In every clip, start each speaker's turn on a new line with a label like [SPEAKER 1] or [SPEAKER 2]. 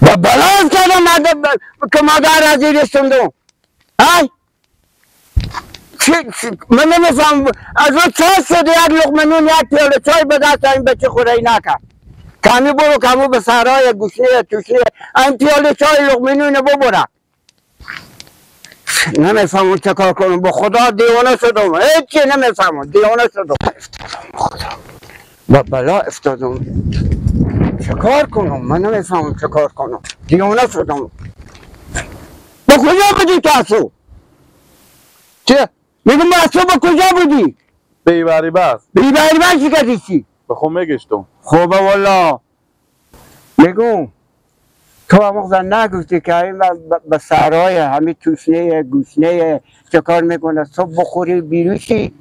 [SPEAKER 1] با بلا افتادم که مادر از این رسوندم. های؟ من نمیفهم از او چه شده یک لقمه نون یک پیاله چای به دست این بچه خوری نکرد. کمی برو کمو به سرای گوشنه توشنه این پیاله چای لقمه نون ببره. نمیفهمم چه کار کنم، با خدا دیوانه شدم، هیچی نمیفهمم، دیوانه شدم. افتادم خدا، با بلا افتادم، چه کار کنم؟ من نمیفهمم چه کار کنم، دیوانه شدم. با کجا بودی تو اصو؟
[SPEAKER 2] چه؟
[SPEAKER 1] میگم اصو با کجا بودی؟
[SPEAKER 2] بیبری بس.
[SPEAKER 1] بیبری بس چی کردی چی؟
[SPEAKER 2] به خود میگشتم.
[SPEAKER 1] خوبه والا. میگم تو هم نگفتی که این به سرای همه توشنه گوشنه چه کار میکنه؟ صبح بخوری بیروشی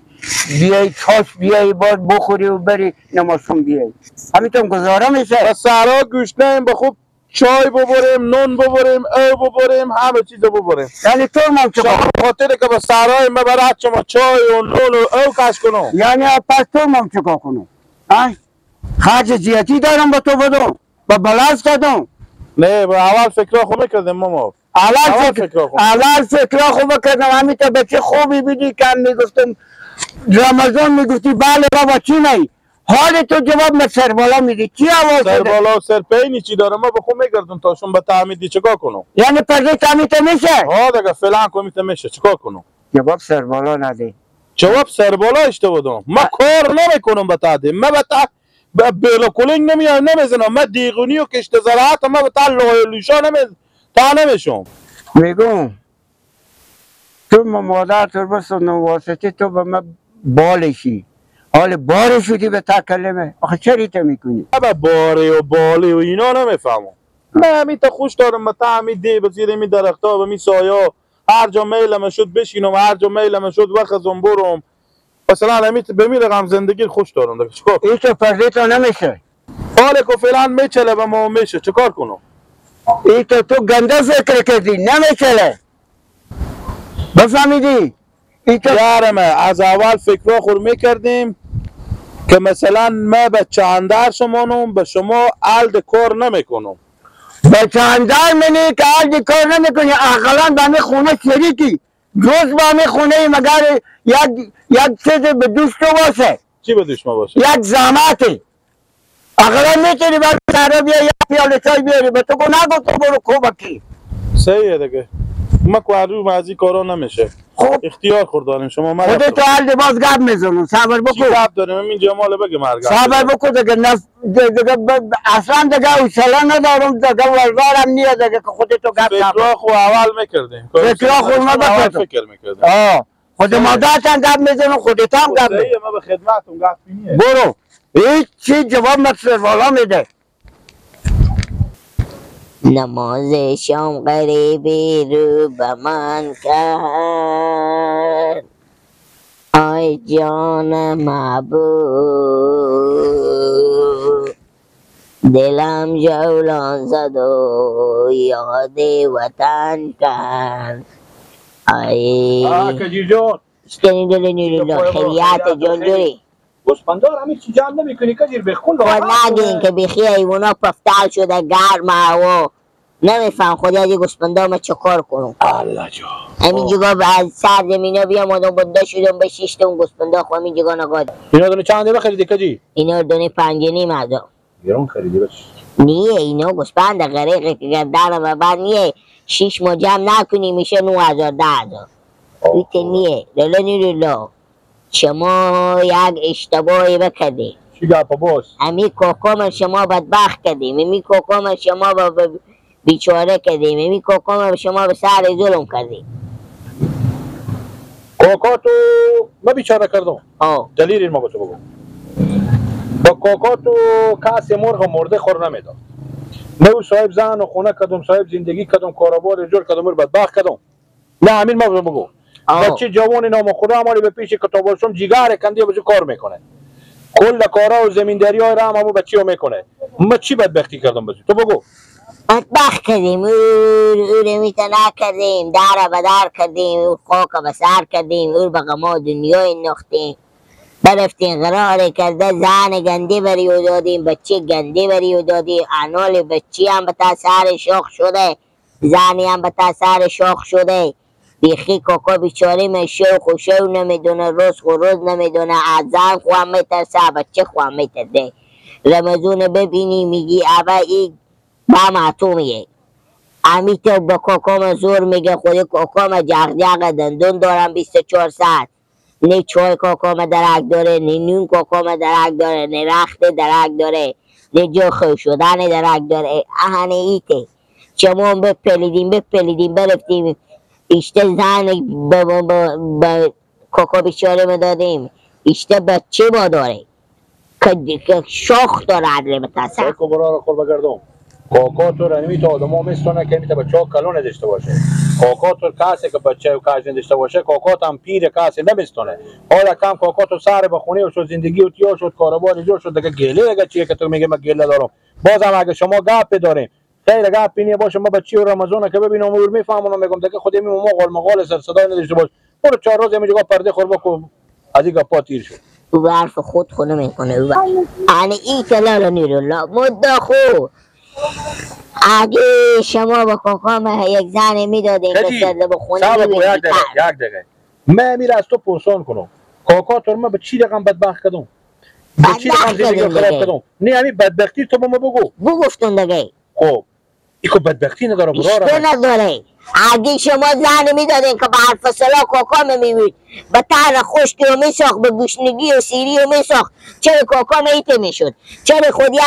[SPEAKER 1] بیای چاش بیای باز بخوری و بری نمازشون بیای، همینطور گزاره میشه.
[SPEAKER 2] به سرا گوشنه به خوب چای ببریم، نون ببریم، او ببریم، همه چیز ببریم.
[SPEAKER 1] یعنی تو من چه
[SPEAKER 2] خاطر که به سرای ما برات شما چای و نون و او کش کنم.
[SPEAKER 1] یعنی پس تو من چه کنم؟ خرج زیادی دارم با تو بدم، با بلاس دادم.
[SPEAKER 2] نه با اول فکر خو میکردم ماما.
[SPEAKER 1] اول فکر خو میکردم، همینطور بچه خوبی بودی که میگفتم رمضان میگفتی بله بابا چی نی؟ حال تو جواب من سر بالا میدی. چی آواز
[SPEAKER 2] سر بالا و سر پینی چی دارم؟ ما به خود میگردم تا شون به تعمیدی چیکار کنم؟
[SPEAKER 1] یعنی پرده تعمید میشه؟
[SPEAKER 2] ها دیگه فعلا کمیت میشه، چیکار کنم؟
[SPEAKER 1] جواب سر بالا نده.
[SPEAKER 2] جواب سر بالا اشتباه دادم. ما کار نمیکنم به تعدی، ما به بلوکولینگ نمیام نمیزنم، ما دیگونی و کشت زراعت ما به تعلق لوشا تا نمیشم.
[SPEAKER 1] میگم تو مادر تو بس واسطه تو به ما بالشی، حال باره شدی به تکلمه. آخه چرا تو میکنی؟
[SPEAKER 2] با باره و باله و اینا نمیفهمم. من همین تا خوش دارم به تعمی دی به زیر می درختا به می سایه هر جا میلم شد بشینم، هر جا میلم شد وخزم برم. مثلا همین به می رقم زندگی خوش دارم دیگه. چیکار
[SPEAKER 1] این تو پرده تو نمیشه.
[SPEAKER 2] حال که فعلا میچله به ما میشه، چیکار کنم؟
[SPEAKER 1] این تو گنده فکر کردی، نمیچله. بفهمیدی؟
[SPEAKER 2] یارمه از اول فکر خور میکردیم که مثلا ما به چندر شمانم به شما الد کار نمیکنم.
[SPEAKER 1] به چندر منی که الد کار نمیکنی، اقلا به همه خونه شریکی، جز به همه خونه مگر یک چیز به دوست تو باشه.
[SPEAKER 2] چی به دوست ما باشه؟
[SPEAKER 1] یک زحمتی. اقلا میتونی بر سر بیای یک پیاله چای بیاری، به تو که نگفت تو برو کوبکی.
[SPEAKER 2] صحیحه دیگه. ما که رو از این کارا نمیشه.
[SPEAKER 1] خب
[SPEAKER 2] اختیار خور داریم شما. ما
[SPEAKER 1] خودت تو حال باز گپ میزنم. صبر بکن.
[SPEAKER 2] گپ داریم این جمال بگه مرگ.
[SPEAKER 1] صبر بکن دیگه. دیگه اصلا دیگه حوصله ندارم دیگه، ورزارم نیست دیگه که خودت تو گپ
[SPEAKER 2] فکر خو اول میکردیم.
[SPEAKER 1] فکر خو ما
[SPEAKER 2] اول فکر میکردیم.
[SPEAKER 1] آه خود مادرت هم گپ میزنم، خودت هم گپ میزنم.
[SPEAKER 2] ما به خدمتتون گپ نیه.
[SPEAKER 1] برو هیچ چی جواب متصر والا میده.
[SPEAKER 3] نماز شام غریبی رو به من کرد، آی جان محبوب دلم جولان زد و یاد وطن کرد. آی
[SPEAKER 4] کجیر جان
[SPEAKER 3] خیریات جان جوری
[SPEAKER 4] گوسفندار همین چی جمع نمیکنی کجیر بخون
[SPEAKER 3] خود نگین که بیخی ایوانا پفتل شده گرمه و نمیفهم خود از گوسفندار ما چه کار کنم.
[SPEAKER 4] الله جان
[SPEAKER 3] همین جگاه از سر زمینا بیام آدم بنده شدم به شیشتم گوسفندار خو همین جگاه نگاه.
[SPEAKER 4] اینا دونه چنده بخریدی کجی؟
[SPEAKER 3] اینا دونه 5.5 هزار.
[SPEAKER 4] گران خریدی بچ.
[SPEAKER 3] نیه اینا گوسفند غریقه که گردنم و بعد نیه 6 ماه جمع نکنی میشه 9,000 10,000. ایت نیه لالا نیلالا. شما یک اشتباهی بکردی.
[SPEAKER 4] چی گپا باز؟
[SPEAKER 3] امی کوکو من شما بدبخت کردیم، امی کوکو من شما بیچاره کردیم، امی کوکو من شما به سر ظلم کردیم.
[SPEAKER 4] کوکو تو ما بیچاره کردم. دلیل ما به تو بگو. با کوکو تو کسی مرغ مرده خور نمیداد. نه او صاحب زن و خونه کردم، صاحب زندگی کردم، کاروبار جور کردم، بدبخت کردم. نه همین ما بگو. بچه جوان نام خدا مالی به پیش کتاباشم جیگر کندی بچه کار میکنه. کل کارا و زمینداری های را هم همون بچه ها میکنه. ما چی بدبختی کردم بچه تو بگو.
[SPEAKER 3] بدبخت کردیم، او رو نکردیم، در به در کردیم، او خاک به سر کردیم، او به غما دنیای انداختیم. برفتین قرار کرده زن گندی بریو دادیم، بچه گندی بریو دادیم، انال بچی هم به سر شاخ شده، زنی هم به سر شاخ شده. بیخی کاکا بیچاره میشه و خوشه و نمیدونه، روز خو روز نمیدونه، از زن خو هم میترسه، بچه خو هم میترسه. رمضون ببینی میگی ابا ای با معتومیه. امیت با کاکام زور میگه خود کاکام جغ جغ دندون دارم 24 ساعت. نه چای کاکام درک داره، نه نون کاکام درک داره، نه رخت درک داره، نه جا خو شدن درک داره. اهنه ایته شما بپلیدیم بپلیدیم برفتیم اشته زن به کاکا بیچاره میدادیم، اشته بچه با داره که شاخ داره عدل متاسف.
[SPEAKER 4] کاکا برا خور بگردم کاکا تو رنمی تا آدم ها میستونه که میتا بچه ها کلون نداشته باشه. کاکا تو کسی که بچه و کاش نداشته باشه کاکا هم پیر کسی نمیستونه. حالا کم کاکا تو سر به خونه شد، زندگی و تیا شد، کاروبار جو شد دیگه. گله دیگه چیه که تو میگه من گله دارم؟ بازم اگه شما گپ داریم خیر گپ اینه باشه، ما بچه و رمضان که ببینم و میفهمونم میگم دیگه خودم ما قال مقال سر صدای نداشته باش. برو 4 روز همینجا پرده خور بکو از این گپا تیر شد.
[SPEAKER 3] او به حرف خود خونه میکنه. یعنی این کلا نیرو مده خو اگه شما با کاکام یک زن میدادین که سرده به خونه میبینی.
[SPEAKER 4] یک دقیقه من میره از تو پرسان کنم کاکا تو ما به چی رقم بدبخت کردم؟ به چی رقم زندگی خراب کردم؟ نه همین بدبختی تو به ما بگو.
[SPEAKER 3] بگفتون دیگه.
[SPEAKER 4] خب ایکو بدبختی نداره براره
[SPEAKER 3] نداره. اگه شما زن میدادین که به حرف صلاح کاکام میبود به تر خشکی و میساخت، به گوشنگی و سیری و میساخت، چرا کاکام ایته میشد؟ چرا خودی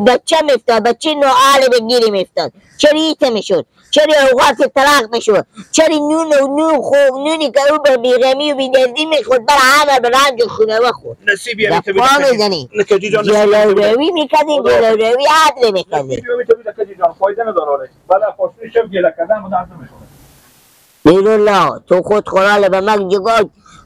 [SPEAKER 3] بچه میفتاد، بچه نوعال به گیری میفتاد، چرا ایته میشد؟ چرا اوقات طلاق میشد؟ چرا نون و نون خوب نونی که او به بیغمی و بیدردی میخورد بر همه به رنج خونه بخورد.
[SPEAKER 4] نصیبی همیته بده
[SPEAKER 3] میزنی جلوروی میکردیم، جلوروی عدل میکردیم.
[SPEAKER 4] فایده نداره. بله خوشنی شب گله کردن مدرسه میشونه.
[SPEAKER 3] نیرولا تو خود خلاله به من جگاه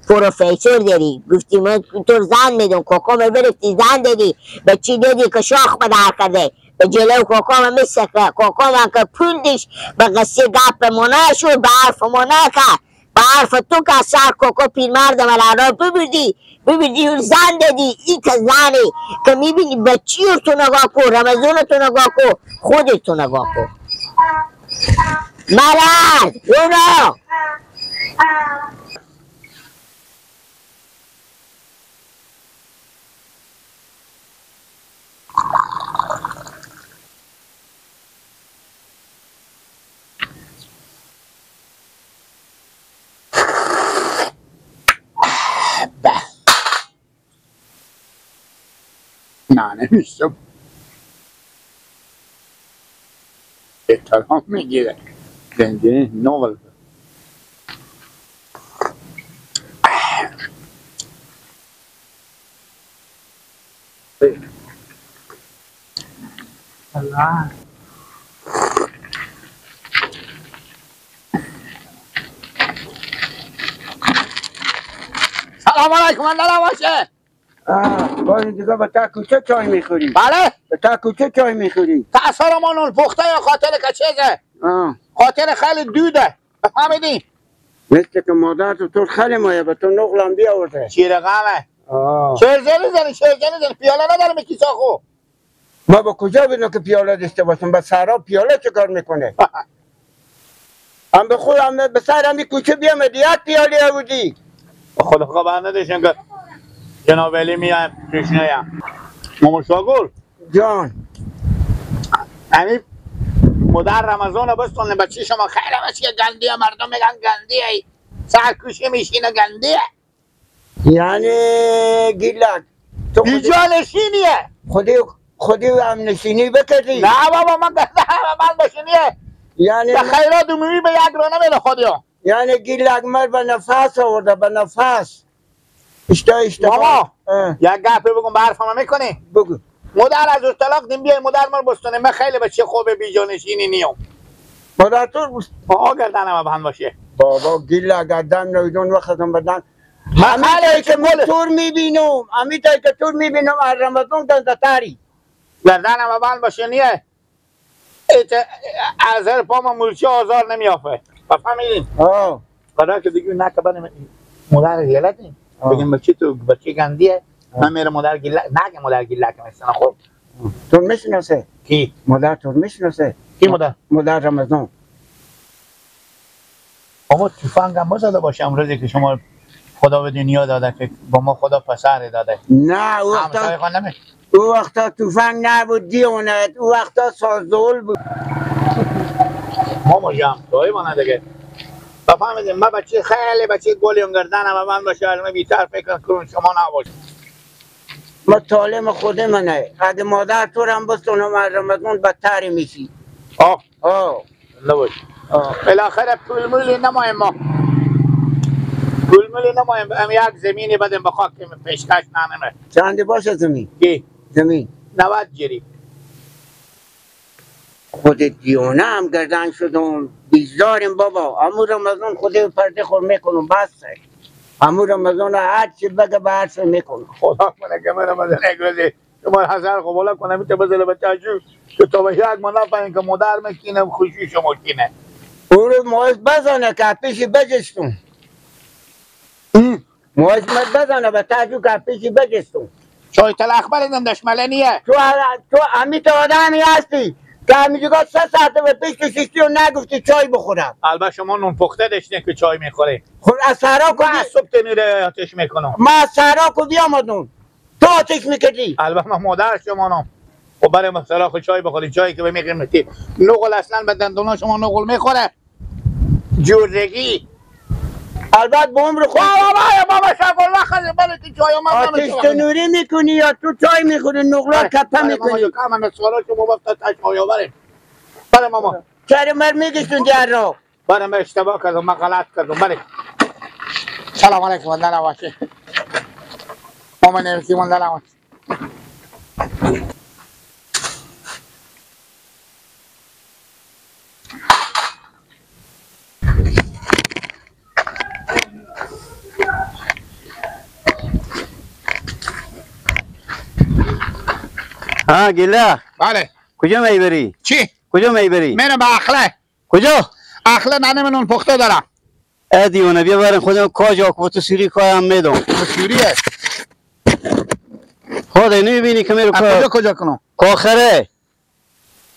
[SPEAKER 3] پروفیسور داری، گفتی من تو زن میدم، کاکام برفتی زن دادی، به چی دادی که شاخ به در کرده، به جلو کاکام میسکه، کاکام که پول دیش به قصه گپ ما نشد، به حرف ما نکرد، به حرف تو که سر کاکا پیرمرد من ببردی ببردی اون زن دادی. این که زنی که میبینی بچی تو نگاه کن، رمضان تو نگاه کن، خودت تو نگاه کن. مرد اونا
[SPEAKER 1] نه نمیشه احترام میگیره زنجیره نوول.
[SPEAKER 5] سلام علیکم. من باشه
[SPEAKER 1] باز دیگه با تا کوچه چای میخوری؟
[SPEAKER 5] بله
[SPEAKER 1] با تا کوچه چای میخوری؟
[SPEAKER 5] تأثیر ما نون پخته یا خاطر که چیزه؟ خاطر خیلی دوده بفهمیدی؟
[SPEAKER 1] مثل که مادر تو خیلی مایه به تو نقلم بیاورده
[SPEAKER 5] چی رقمه؟ چرزه میزنی چرزه میزنی پیاله ندارم کیسا خو.
[SPEAKER 1] ما با کجا بدونم که پیاله داشته باشم؟ با سرا پیاله چه کار میکنه؟ هم به خودم به سر همی کوچه بیام یک پیاله آوردی.
[SPEAKER 5] خدا خبر نداشتم که جناب علی میایم تشنه. ماما شاگل
[SPEAKER 1] جان
[SPEAKER 5] همین مادر رمضان بستون بچه شما خیلی بچه گندیه، مردم میگن گندیه، سرکوشه میشینه گندیه،
[SPEAKER 1] یعنی گیلک تو
[SPEAKER 5] بیجا نشینیه.
[SPEAKER 1] خودی هم نشینی بکردی؟
[SPEAKER 5] نه بابا من من نشینیه، یعنی به خیرات عمومی به یک رو نمیده خودیا.
[SPEAKER 1] یعنی گیلک مر به نفس آورده، به نفس اشتا
[SPEAKER 5] ماما یک گپی بگم به حرفم میکنی؟
[SPEAKER 1] بگو.
[SPEAKER 5] مادر از او طلاق دیم بیای مادر من بستونه، من خیلی بچه خوبه بیجا نشینی نیام.
[SPEAKER 1] مادر تو
[SPEAKER 5] آقا گردنم بند باشه.
[SPEAKER 1] بابا گیل گردن نویدون وقتم بدن. من که من تور میبینم، امیتا که تور میبینم از رمضان گنده تری.
[SPEAKER 5] گردنم بند باشه نیه. از هر پا مولچه آزار نمیافه. بفهمیدین؟
[SPEAKER 1] آه.
[SPEAKER 5] قرار که دیگه نکبنم مادر یلتیم. بگیم بچه تو بچه گندیه من میرم مادر گیلک نگه مادر گیلک میسنه. خب
[SPEAKER 1] تو میشناسه
[SPEAKER 5] کی؟
[SPEAKER 1] مادر تو میشناسه
[SPEAKER 5] کی مادر؟
[SPEAKER 1] مادر رمضان.
[SPEAKER 5] اما تفنگ هم بزده باشه امروزی که شما خدا به دنیا داده که با ما خدا پسر داده.
[SPEAKER 1] نه او وقتا او وقتا تفنگ نبود دیونه، او وقتا سازدول بود.
[SPEAKER 5] ماما جان توی من دیگه بفهمیدیم من بچه خیلی بچه گلی گردنم و من باشه من بیتر فکر کنم شما نباشه.
[SPEAKER 1] ما طالم خود منه، اگه مادر تو رم بستونم از رمضان بدتر میشی.
[SPEAKER 5] آه
[SPEAKER 1] آه
[SPEAKER 5] نباشه. بالاخره پول مولی نمایم، ما پول مولی نمایم، ام یک زمینی بدیم به خاک پیشکش ننمه.
[SPEAKER 1] چند باشه زمین؟
[SPEAKER 5] کی؟
[SPEAKER 1] زمین
[SPEAKER 5] 90 جریب.
[SPEAKER 1] خود دیونه هم گردن شدم بیزاریم بابا. امو رمضان خود پرده خور میکنم بسه. امو رمضان هر چی بگه به هر چی میکنم.
[SPEAKER 5] خدا کنه که من رمضان یک روزی شما هزار قبوله کنم میته بزنه بچه که تا به یک ما نفهمیم که مادر میکینه خوشی شما کینه.
[SPEAKER 1] او رو ماهیز بزنه که پیشی بجستم. ماهیز بزنه به تجو که پیشی بجستم.
[SPEAKER 5] چای تلخ بریدم دشمله نیه.
[SPEAKER 1] تو همیت آدمی هستی که همیجگاه 3 ساعت به پیش کشیستی و نگفتی چای بخورم.
[SPEAKER 5] البته شما نون پخته داشتین که چای میخوری.
[SPEAKER 1] خب از سهرا کو
[SPEAKER 5] از صبح تنوره آتش میکنم.
[SPEAKER 1] ما از سهرا کو بیامدم تو آتش میکردی.
[SPEAKER 5] البته من مادر شما نم. خب برای مثلا خود چای بخوری، چایی که به میقیمتی نقل اصلا به دندونا شما نقل میخوره جورگی.
[SPEAKER 1] البته به عمر خود
[SPEAKER 5] بابا شکر نخوری بله که چای من
[SPEAKER 1] آتش تنوری میکنی یا تو چای میخوری نقلا کپه میکنی.
[SPEAKER 5] من سوالا شما وقت تش آیا بله ماما
[SPEAKER 1] چرا مر میگشتون در رو
[SPEAKER 5] بله من اشتباه کردم، من غلط کردم. بله سلام علیکم من باشه ماما نمیسی من باشه.
[SPEAKER 6] ها گله.
[SPEAKER 5] بله
[SPEAKER 6] کجا میبری؟
[SPEAKER 5] چی؟
[SPEAKER 6] کجا میبری؟
[SPEAKER 5] میرم به اخله.
[SPEAKER 6] کجا؟
[SPEAKER 5] اخله ننه من اون پخته دارم.
[SPEAKER 6] ای دیونه بیا برم خودم کاج آکو تو سوری کایم میدم.
[SPEAKER 5] سوریه؟
[SPEAKER 6] خود نمیبینی که میرو
[SPEAKER 5] کجا کجا کنم؟
[SPEAKER 6] کاخره.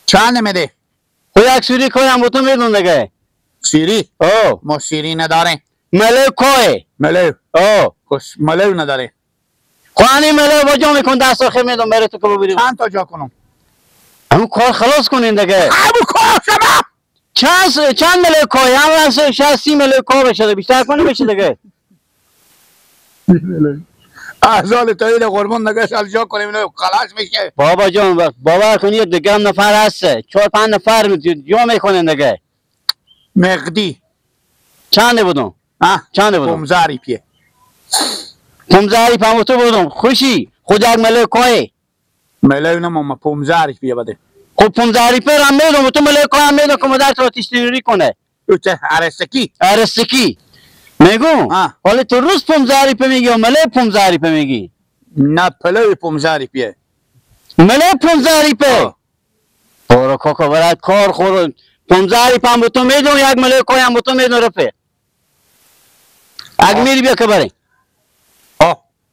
[SPEAKER 5] چند میده؟
[SPEAKER 6] خود یک سوری کایم با تو میدم دیگه.
[SPEAKER 5] سوری؟
[SPEAKER 6] آه
[SPEAKER 5] ما سوری نداریم.
[SPEAKER 6] ملو کای.
[SPEAKER 5] ملو؟
[SPEAKER 6] آه
[SPEAKER 5] ملو نداره.
[SPEAKER 6] خواهی ملو با جا میکن دست آخر میدم برای تو که ببریم.
[SPEAKER 5] چند تا جا کنم؟
[SPEAKER 6] همون کار خلاص کنین دیگه.
[SPEAKER 5] همون کار شما
[SPEAKER 6] چند ملو کای هم 60 ملو کای بشه بیشتر کنی بشه دیگه.
[SPEAKER 5] احزال تایید قربان دیگه سال جا کنیم اینو خلاص میشه.
[SPEAKER 6] بابا جان باور کنید دیگه هم نفر هسته 4-5 نفر جا میکنن دیگه.
[SPEAKER 5] مقدی
[SPEAKER 6] چند بودم؟ چند بودم؟
[SPEAKER 5] 15 ریپیه.
[SPEAKER 6] 15 ریپیه تو بودم خوشی خود یک ملو کای.
[SPEAKER 5] ملو نه ماما 15 ریپیه بده.
[SPEAKER 6] خب 15 ریپیه هم میدم تو ملو کای هم میدم که مادر تو آتش تنوری کنه.
[SPEAKER 5] او چه عرستکی؟
[SPEAKER 6] عرستکی میگم حالا تو روز 15 ریپیه میگی یا ملو 15 ریپیه میگی؟
[SPEAKER 5] نه پلو 15 ریپیه.
[SPEAKER 6] ملو 15 ریپیه. برو کاکا برای کار خور 15 ریپیه هم تو میدم یک ملو کای هم تو میدم رفیق. اگه میری بیا که بریم.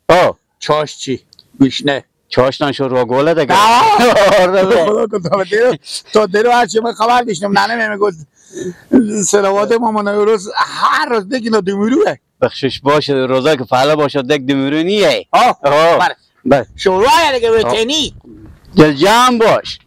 [SPEAKER 5] آه چاش چی؟ گوشنه
[SPEAKER 6] چاش نشو رو گوله دیگه.
[SPEAKER 5] خدا کن تا درو هرچی من خبر داشتم ننه میگفت سلوات مامان روز هر روز دیگه اینا دمروه.
[SPEAKER 6] بخشش باشه روزا که فعلا باشه دک دمرو نیه.
[SPEAKER 5] آه بله شورای دیگه وطنی
[SPEAKER 6] دل جمع باش.